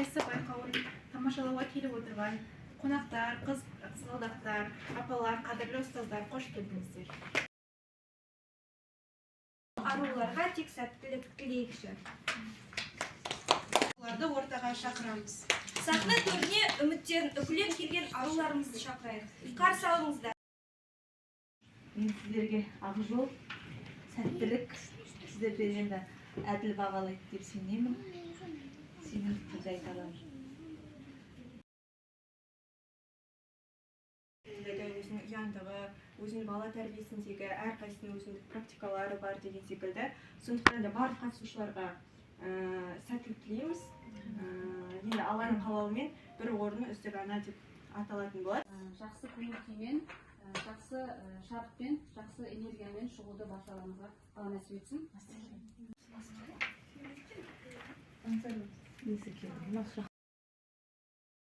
сайысы байқауын тамашалауға келіп отырған қонақтар, қыз қызғалдақтар, апалар, қадірлі ұстаздар, қош келдіңіздер! Аруларға тек сәттілік тілейікші. Оларды ортаға шақырамыз. Сахна төріне үміттерін үкілеп келген аруларымызды шақырайық. Қарсы алыңыздар. Мен сіздерге ақ жол, сәттілік, сіздерді енді әділ бағалайды деп сенемін, сенімді түрде айта аламын. Өзінің ұяңдығы, өзінің бала тәрбиесіндегі әрқайсысының өзіндік практикалары бар деген секілді. Сондықтан да барлық қатысушыларға сәттілік тілейміз. Енді Алланың қалауымен бір орын «Үздік ана» деп аталатын болады. Жақсы көңіл күймен, жақсы шабытпен, жақсы энергиямен шығуды баршаларыңызға Алла нәсіп етсін. Несі келді? Мына сұрақ.